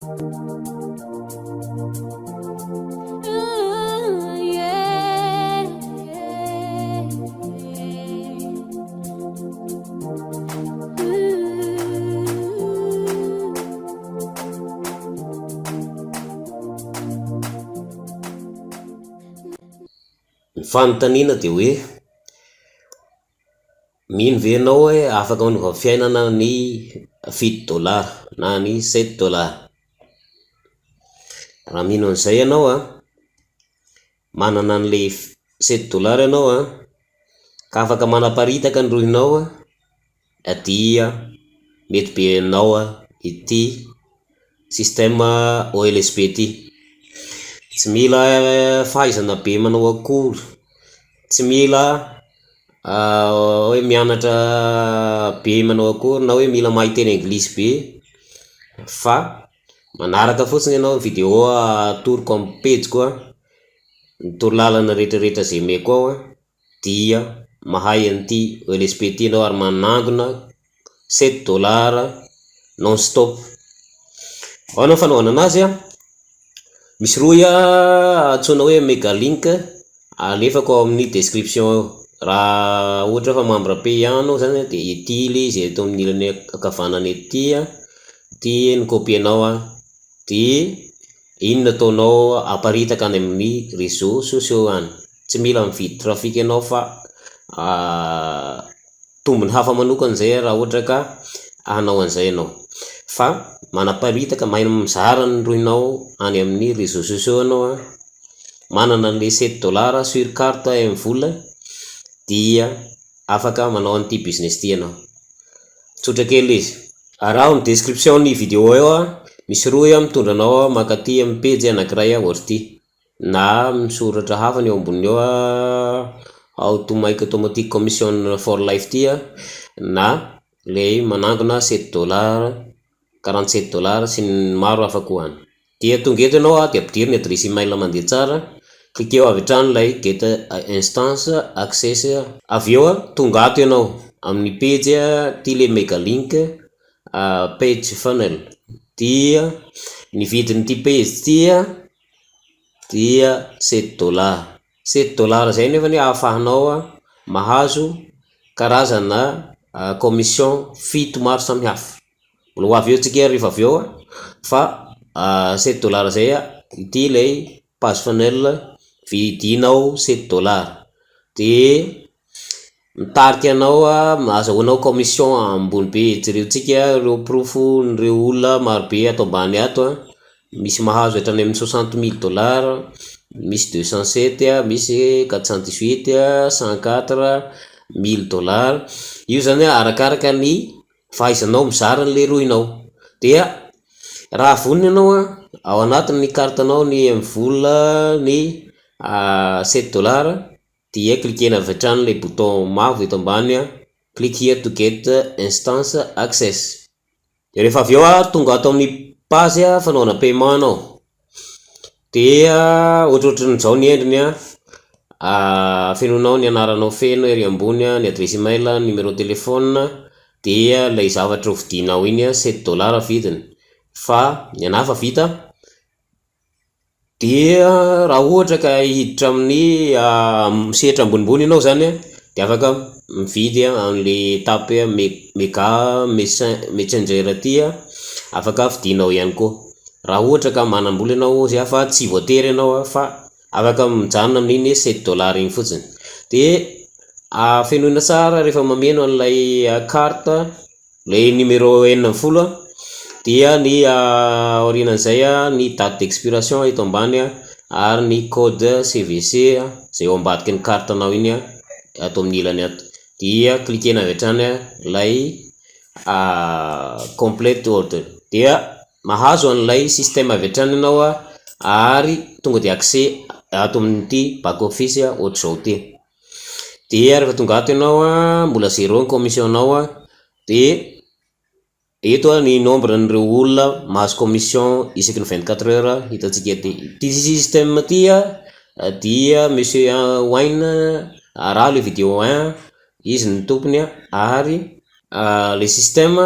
Ny fanontaniana dia hoe, mino ve ianao hoe afaka manova fiainana ny fito dolara na ny sept dollars? Raha mino an'izay ianao an, manana an'ilay sept dollars ianao an, ka afaka manaparitaka ny rohinao an, dia mety be aminao ity système OLSP ity. Tsy mila fahaizana be manao akory, tsy mila hoe mianatra be manao akory na hoe mila mahay teny anglisy be fa manaraka fotsiny ianao ny video atoroko amin'ny pejiko an, ny torolalana rehetrarehetra zay omeko ao an, dia mahay an'ity OLSP ity ianao ary manangona sept dollars non stop. Ahoana ny fanaovana anazy an? Misy rohy antsoina hoe megalink alefako ao amin'ny description ao, raha ohatra hoe efa membre payant anao zany an de ity le izy eto amin'ny ilany ankavanana ety an, ity no copier-nao an, de iny no ataonao aparitaka any amin'ny réseaux sociaux any, tsy mila mividy trafic ianao fa tombony hafa manokana zay raha ohatra ka hanao an'izay ianao, fa manaparitaka, mahay mizara ny rohinao any amin'ny réseaux sociaux ianao an, manana an'le sept dollars sur carte MVola dia afaka manao an'ity business ity ianao, tsotra kely le izy. Araho ny description ny video eo an, misy rohy mitondra anao mankaty amin'ny pejy anankiray ohatr'ity. Na misoratra hafa ny eo amboniny eo how to make automatic commission for life ty a, na le manangona sept dollars, 47 dollars sy ny maro hafa koa any. Dia tonga eto ianao a, dia ampidiro ny adresse email mandeha tsara, cliqueo avy hatrany ilay get instance access, avy eo a tonga ato ianao amin'ny pejy ty le megalink page funnel, dia ny vidin'ity pejy ty a dia sept dollars, sept dollars zay nefany ahafahanao mahazo karazana commission fito maro samihafa, mbola ho avy eo tsika rehefa avy eo fa sept dollars zay ity ilay page funnel vidinao sept dollars de Mitarika anao ahazahoanao commission ambony be, jerentsika ireo porofon'ireo olona marobe ato ambany ato an, misy mahazo hatrany amin'ny soixante mille dollars, misy deux cent sept, misy quatre cent dix huit, cent quatre, mille dollars, io zany an arakaraka ny fahaizanao mizara an'le rohinao, dia raha vonona ianao an, ao anatin'ny carte-nao ny MVola ny sept dollars, dia cliquer-na avy hatrany ilay bouton mavo eto ambany click here to get instance access. Dia rehefa avy eo tonga ato amin'ny page fanaovana paiement ianao, dia ohatrohatran'izao ny endriny an, fenoinao ny anaranao feno ery ambony, ny adresse email, ny numéro téléphone, dia ilay zavatra ho vidianao iny sept dollars vidiny, fa ny anah efa vita. Dia raha ohatra ka hiditra amin'ny sehatra ambonimbony ianao zany an, de afaka mividy an'le étape mega messenger ty an, afaka vidianao ihany koa, raha ohatra ka manam-bola ianao ozy aho fa tsy voatery ianao an fa afaka mijanona amin'iny sept dollars iny fotsiny, de fenoina tsara rehefa mameno an'ilay carte. Ilay numéro 16 an, dia ny aorianan'izay an, ny date d'expiration eto ambany an, ary ny code CVC izay ao ambadiky ny carte-nao iny an, ato amin'ny ilany ato, dia cliquer-na avy hatrany ilay complete order, dia mahazo an'ilay système avy hatrany ianao an, ary tonga dia accès ato amin'ity back office ohatr'izao ity. Dia rehefa tonga ato ianao an, mbola zéro ny commission-nao an, dia eto an ny nombre an'ireo olona mahazo commission isaky ny 24 heures hitantsika ety. Ity système ity an dia monsieur Wayne, araho le vidéo un, izy no tompony an, ary le système.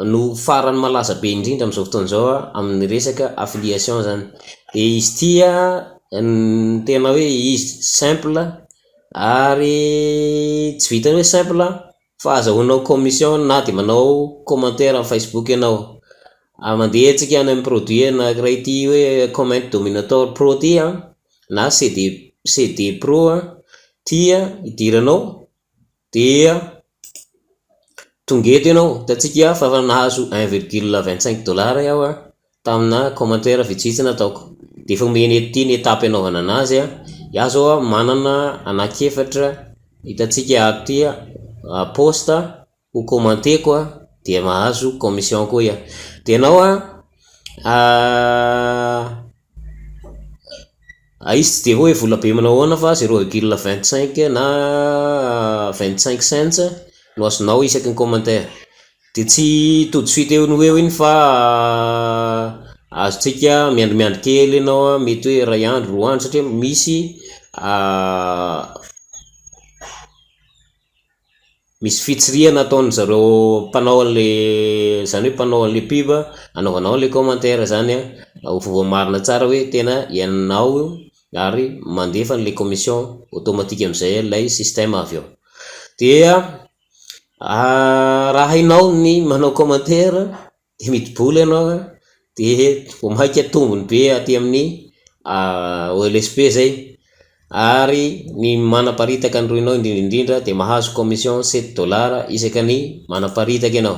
no farany malaza be indrindra amin'izao fotoana izao amin'ny resaka affiliation zany. De izy ity a ny tena hoe izy simple ary tsy vitan'ny hoe simple fa azahoanao commission na de manao commentaire amin'ny Facebook ianao. Mandeha antsika any amin'ny produit anankiray ity hoe Comment Dominator Pro ty a na CD CD Pro a, ty a idiranao dia tonga eto ianao, hitantsika fa efa nahazo 1,25 dollar aho a tamina commentaire vitsivitsy nataoko. De efa omeny eto ty ny étape anaovana anazy a, iaho zao a manana anankiefatra hitantsika ato ty a post ho commenteko a dia mahazo commission koa iaho. De ianao a izy tsy de hoe vola be manao ahoana fa 0,25 na 25 cents no azonao isaky ny commentaire. De tsy tout de suite eo no eo iny fa azontsika miandrimiandry kely ianao a, mety hoe iray andro, 2 andro satria misy fitsirihana ataon'ny zareo mpanao an'le, zany hoe mpanao an'le pub anaovanao an'le commentaire zany a, ho voamarina tsara hoe tena ianao ary mandefa an'le commission automatique am'zay ilay système avy eo. Dia raha hainao ny manao commentaire de midi-bola ianao a, de vao mainka tombony be aty amin'ny OLSP zay ary ny manaparitaka ny rohinao indrindraindrindra de mahazo commission 7 dollar isaky ny manaparitaka ianao.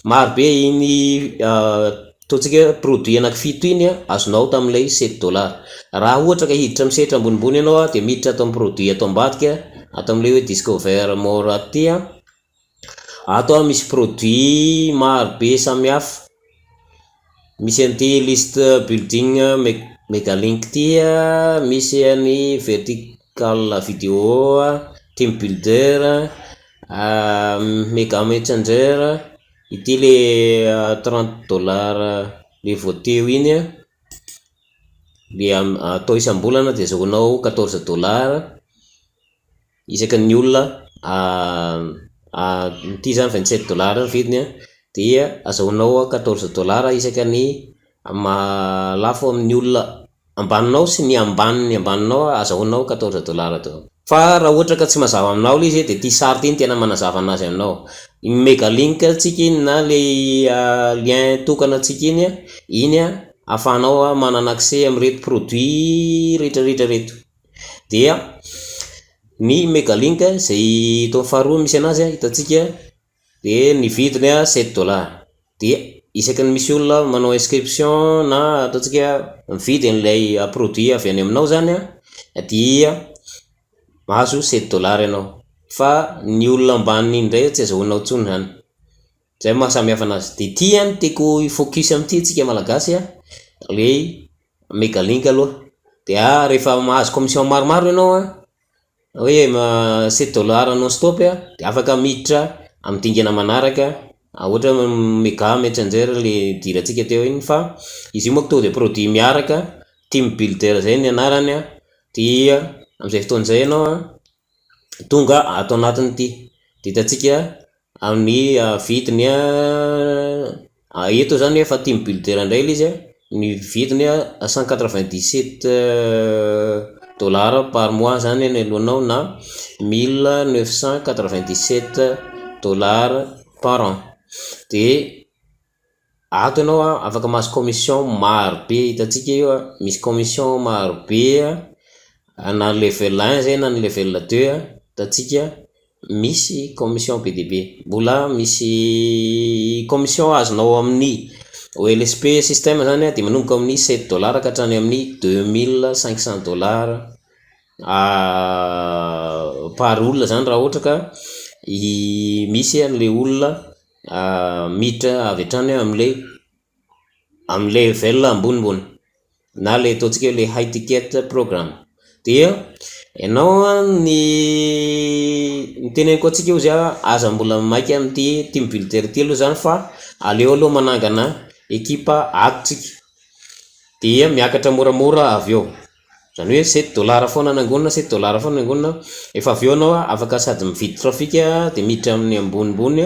Marobe iny ataontsika hoe produit anankifito iny a azonao tamin'ilay 7 dollar. Raha ohatra ka hiditra amin'ny sehatra ambonimbony ianao a de miditra ato amin'ny produit ato ambadika ato amin'ilay hoe discover more ato ty a, ato a misy produit marobe samihafa, misy an'ity list building megalink ty a, misy any vertical video a, team builder, mega messenger, ity le 30 dollar le vao teo iny a, le atao isam-bolana de azahoanao 14 dollar isaky ny olona ity zany 27 dollar ny vidiny a dia azahoanao 14 dollar isaky ny lafo amin'ny olona ambaninao sy ny ambaniny ambaninao azahoanao 14 dollar daholo. Fa raha ohatra ka tsy mazava aminao le izy de ty sary ty no tena manazava anazy aminao. Iny megalink tsika iny na le lien tokana antsika iny a, iny a ahafahanao manana accès am'ireto produit rehetrarehetra reto. Dia ny megalink zay eto amin'ny faharoa misy anazy a hitantsika de ny vidiny a 7 dollar de isaky ny misy olona manao inscription na ataontsika mividy an'ilay produit avy any aminao zany a dia mahazo 7 dollar ianao fa ny olona ambaniny indray tsy azahoanao intsony zany, zay mahasamihafa anazy. De ty a no tiako hi-focus am'ty tsika malagasy a le megalink aloha de rehefa mahazo commission maromaro ianao a hoe 7 dollar non stop a de afaka miditra amin'ny dingana manaraka ohatra hoe mega messenger le idirantsika teo iny fa izy io manko tonga de produit miaraka team builder zay ny anarany a dia am'izay fotoana izay ianao a tonga ato anatin'ity de hitantsika amin'ny vidiny a eto zany efa team builder indray ilay izy a ny vidiny a 197 dollar par mois zany ny alohanao na 1997 dollar par an de ato ianao a afaka mahazo commission marobe hitantsika io a misy commission marobe a na level un zay na ny level deux a hitantsika misy commission be dia be mbola misy commission azonao amin'ny OLSP système zany a de manomboka amin'ny 7 dollar ka hatrany amin'ny 2500 dollar par olona zany raha ohatra ka misy an'le olona miditra avy hatrany am'le am'le level ambonimbony na le ataontsika hoe le high ticket program. Dia ianao a ny ny teneniko antsika hozy a aza mbola maika am'ty team builder ty aloha zany fa aleo aloha manangana ekipa ato tsika dia miakatra moramora avy eo, zany hoe 7 dollar foana nangonina, 7 dollar foana nangonina, efa avy eo anao a afaka sady mividy trafic de miditra amin'ny ambonimbony.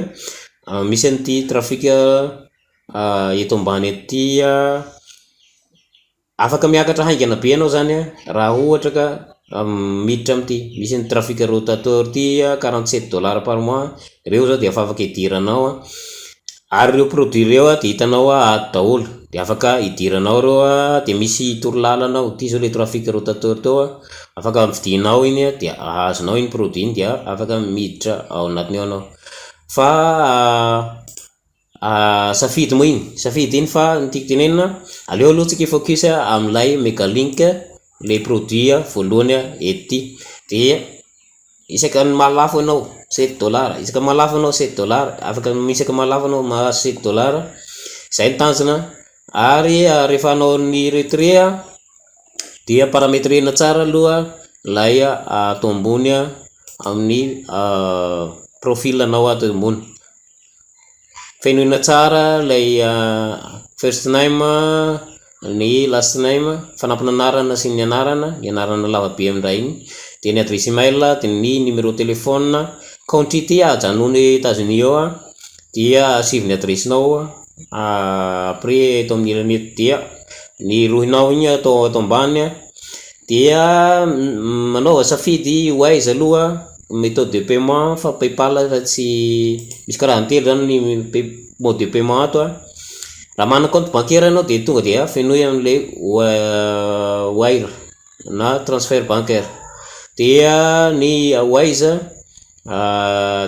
Misy an'ity trafic eto ambany ety. Afaka miakatra haingana be ianao zany raha ohatra ka miditra amin'ity. Misy ny trafic rotateur ty, 47 dollars par mois, reo zao de efa afaka idiranao a, ary reo produit reo a de hitanao ato daholo de afaka idiranao reo a, de misy torolalana ao. Ty zao le trafic rotateur teo a, afaka vidianao iny a de azonao iny produit iny dia afaka miditra ao anatiny ao anao, fa safidy moa iny, safidy iny, fa ny tiako tenenina, aleo aloha tsika hi-focus am'lay Megalink, le produit voalohany eto ty. De isaka ny mahalafo anao 7 dollars, isaka mahalafo anao 7 dollars, afaka isaka mahalafo anao mahazo 7 dollars, zay ny tanjona. Ary rehefa hanao ny retrait a dia paramétrena tsara aloha lay atao ambony a amin'ny profil anao ato ambony, fenoina tsara lay first name, ny last name, fanampin'anarana sy ny anarana, ny anarana lavabe amindray iny, de ny adresse email, de ny numéro téléphone. Country ty ajanony États-Unis eo a, dia asivy ny adressinao après eto amin'ny ilany eto, dia ny rohinao igny atao ato ambany a, dia manaova safidy Wise aloha méthode de paiement, fa PayPal fa tsy misy. Karazany telo zany ny mode de paiement ato a. Raha mana compte bancaire anao de tonga dia fenoy am'le wire na transfert bancaire, dia ny Wise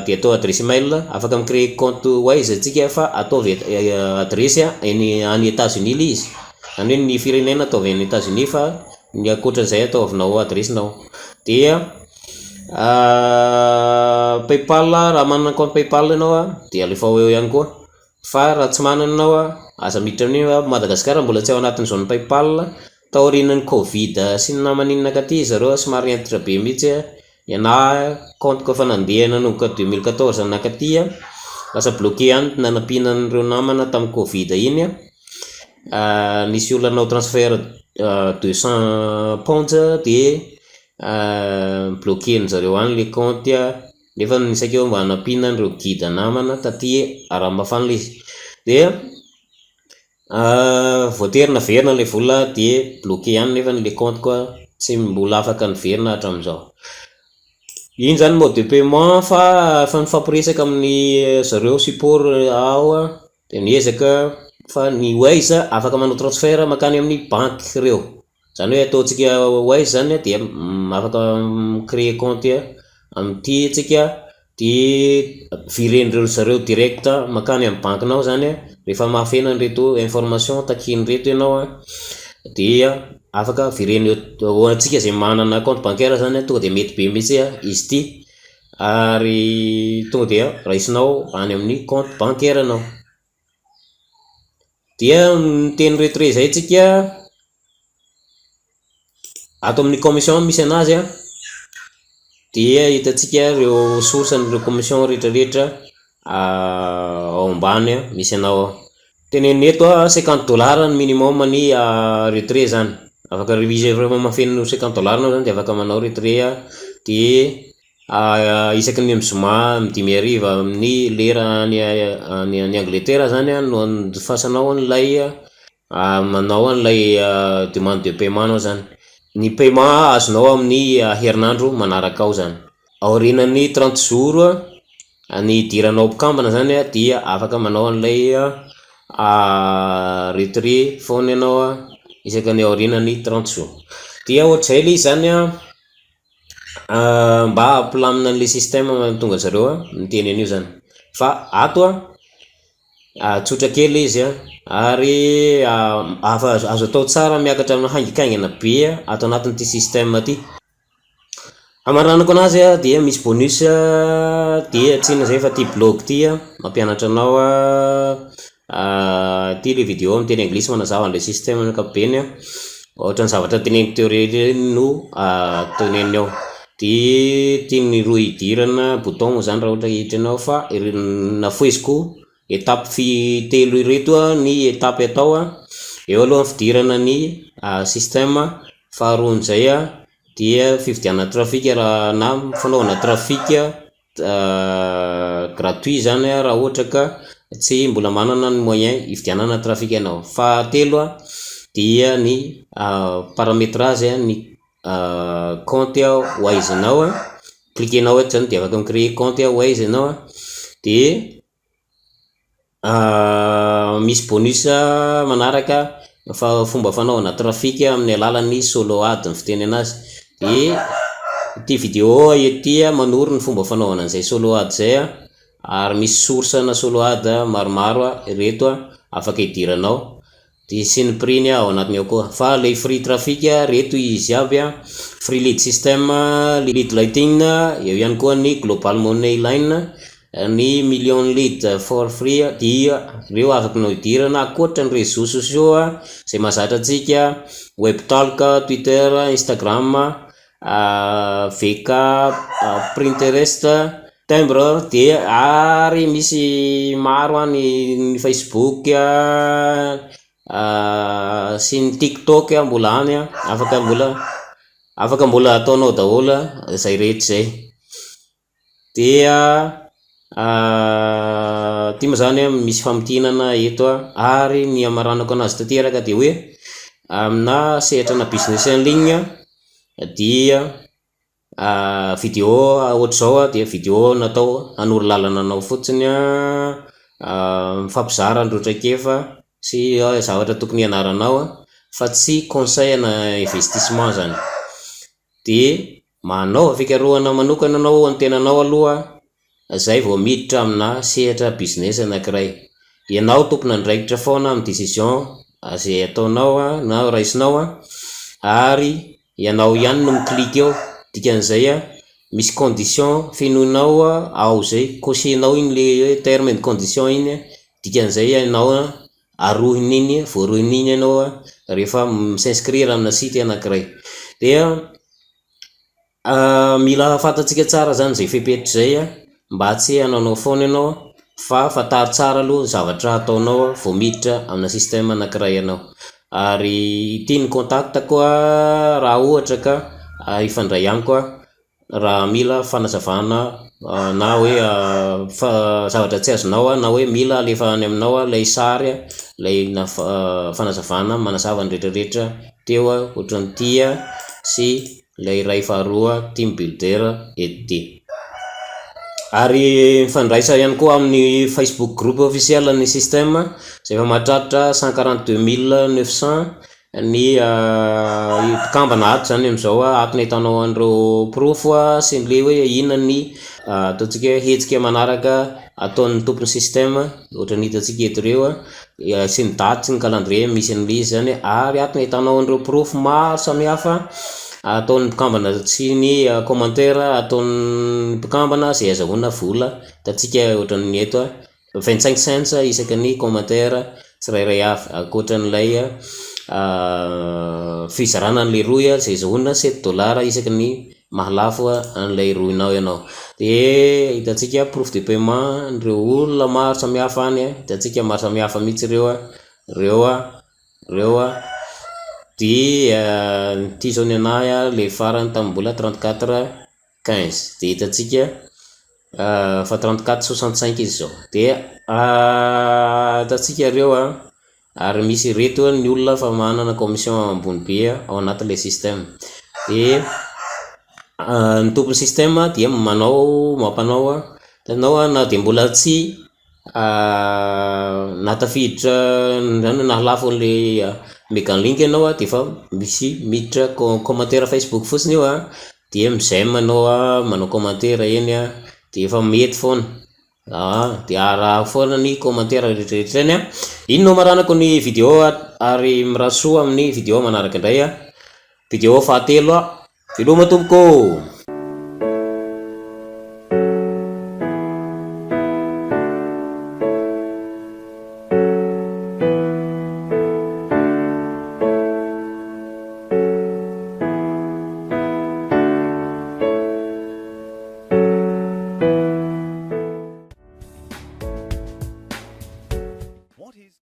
de atao adresse email. Afaka mi-créer compte Wise atsika, fa ataovy adresy any any États-Unis le izy, zany hoe ny firenena ataovy any États-Unis, fa ny ankoatran'izay ataovinao adressinao. Dia PayPal, raha manana compte PayPal ianao a de alefao eo ihany koa, fa raha tsy manana anao a aza miditra amin'io a. Madagasikara mbola tsy ao anatin'ny zone PayPal taorian'ny Covid sy ny namany nakaty zareo, somary hentitra be mihitsy a. Ny anahy compte-ko efa nandeha nanomboka 2014 nakaty a, lasa bloqué ihany nanampiana an'ireo namana tamin'ny Covid iny a. Nisy olona nanao transfert 200 pounds de bloqué-ny zareo any le compte a, nefa ny saika eo mba hanampiana an'ireo guide namana taty Ranomafana le izy, de voatery naverina le vola, de bloqué ihany, nefa le compte koa tsy mbola afaka niverina hatramin'izao iny zany. Mode de paiement fa efa nifampiresaka amin'ny zareo support aho a, de miezaka, fa ny Wise afaka manao transfert mankany amin'ny banque reo, zany hoe ataontsika Wise zany a, de afaka mi-créer compte am'ty tsika, de virer-ndreo zareo direct mankany amin'ny banquenao zany a. Rehefa mahafeno an'ireto information takian'ireto ianao a, dia afaka vireny ho antsika zay manana compte bancaire zany a, tonga de mety be mihitsy a izy ty, ary tonga dia raisinao any amin'ny compte bancaire anao. Dia miteny retrait zay tsika ato amin'ny commission misy anazy a, dia hitantsika reo source n'ireo commission rehetrarehetra ao ambany a misy anao ao. Tenenina eto a, 50 dollars ny minimum ny retrait zany. Afaka izy rehefa mahafeno 50 dollars anao zany de afaka manao retrait a, de isaky ny am'zoma amy 5 ariva amin'ny lera any Angleterre zany a no andefasanao an'ilay manao an'ilay demande de paiement anao zany. Ny paiement azonao amin'ny herinandro manaraka ao zany, aorian'ny 30 jours ny idiranao mpikambana zany a, dia afaka manao an'ilay retrait foana ianao a isaky ny aorian'ny 30 jours. Dia ohatr'izay le izy zany a, mba hampilamina an'le système mahatonga zareo a miteny an'io zany, fa ato a tsotra kely izy a, ary afa azo atao tsara miakatra haingakaingana be ato anatin'ity système ty. Hamaranako anazy a, dia misy bonus, dia tsy inona zay fa ty blog ty a mampianatra anao a, ty le vidéo amy teny anglisy manazava an'le système ankapobeny a, ohatra ny zavatra teneniko teo rehetra no teneniny ao. De ty ny rohy idirana, bouton moa zany raha ohatra hiditra anao, fa nafoheziko étape telo ireto a ny étape atao a. Eo aloha ny fidirana ny système, faharoan'izay a dia fividianana trafic raha na fanaovana trafic. gratuit zany raha ohatra ka tsy mbola manana ny moyen hividianana trafic ianao. Fahatelo dia ny paramétrage ny compte Wise-nao, cliquer-nao eto zany dia afaka mi-créer compte Wise ianao dia misy bonus manaraka fa fomba fanaovana trafic amin'ny alalan'ny solo ad ny fiteny anazy. Dia ity vidéo ity manoro ny fomba fanaovana an'izay solo ad zay ary misy source na solo ad maromaro ireto afaka idiranao dia sy ny prix-ny ao anatiny ao koa. Fa le free traffic reto izy aby: free lead system, lead lighting, eo ihany koa ny global money line, ny million lead for free, dia reo afaka nao idirana ankoatra ny réseaux sociaux zay mahazatra antsika: Webtalk, Twitter, Instagram, VK, Pinterest, Timbre, dia ary misy maro any, ny Facebook sy ny TikTok mbola any afaka mbola afaka mbola ataonao daholo zay rehetra zay. Dia ty moa zany misy famintinana eto ary ny amaranako anazy tanteraka dia hoe amina sehatra na business en ligne dia vidéo ohatr'izao dia vidéo natao hanoro lalana anao fotsiny mifampizara an'ireo traikefa sy zavatra tokony hianaranao fa tsy conseil na investissement zany. De manaova fikarohana manokana anao ny tenanao aloha zay vao miditra amina sehatra business anankiray. Ianao tompon'andraikitra foana amin'ny décision zay ataonao na raisinao ary ianao ihany no mi-clique eo, dikan'izay misy condition fenoinao ao zay, cocher-nao iny le hoe terme and condition iny, dikan'izay ianao arohin'iny, voarohin'iny ianao rehefa mi-s'inscrire amina site anankiray. Dia mila fantatsika tsara zany zay fepetra zay mba tsy hanaonao foana ianao fa fantaro tsara aloha ny zavatra ataonao vao miditra amina système anankiray ianao. Ary ity ny contact koa raha ohatra ka hifandray amiko raha mila fanazavana na hoe fa zavatra tsy azonao na hoe mila alefa any aminao lay sary lay naf- fanazavana manazava ny rehetrarehetra teo ohatran'ity sy lay iray faharoa team builder eto. Ary mifandraisa ihany koa amin'ny Facebook groupe officiel ny système zay efa mahatratra 142 900 ny mpikambana ato zany am'izao ato ny ahitanao an'ireo porofo sy le hoe inona ny ataontsika hoe hetsika manaraka ataon'ny tompon'ny système ohatran'ny hitantsika eto ireo sy ny daty sy ny calendrier misy an'le izy zany. Ary ato ny ahitanao an'ireo porofo maro samihafa ataon'ny mpikambana sy ny commentaire ataon'ny mpikambana zay azahoana vola, hitantsika ohatran'ny eto 25 cents isaky ny commentaire tsirairay avy, ankoatran'ilay fizarana an'le rohy zay azahoana 7 dollars isaky ny mahalafo an'ilay rohinao ianao. De hitantsika preuve de paiement reo olona maro samihafa any, hitantsika maro samihafa mihitsy ireo reo reo dia ty zao ny anahy le farany tamin'ny mbola 34,15 de hitantsika fa 34,65 izy zao. De hitantsika reo ary misy ireto ny olona fa manana commission ambony be ao anatin'le système. De ny tompon'ny système dia manao mampanao hitanao na de mbola tsy nahatafiditra zany nahalafo an'le Megalink ianao de efa misy miditra commentaire Facebook fotsiny io dia mi-j'aime anao manao commentaire eny de efa mety foana de araho foana ny commentaire rehetrarehetra eny. Iny no amaranako ny vidéo ary mirary soa amin'ny vidéo manaraka indray, vidéo fahatelo. Veloma tompoko.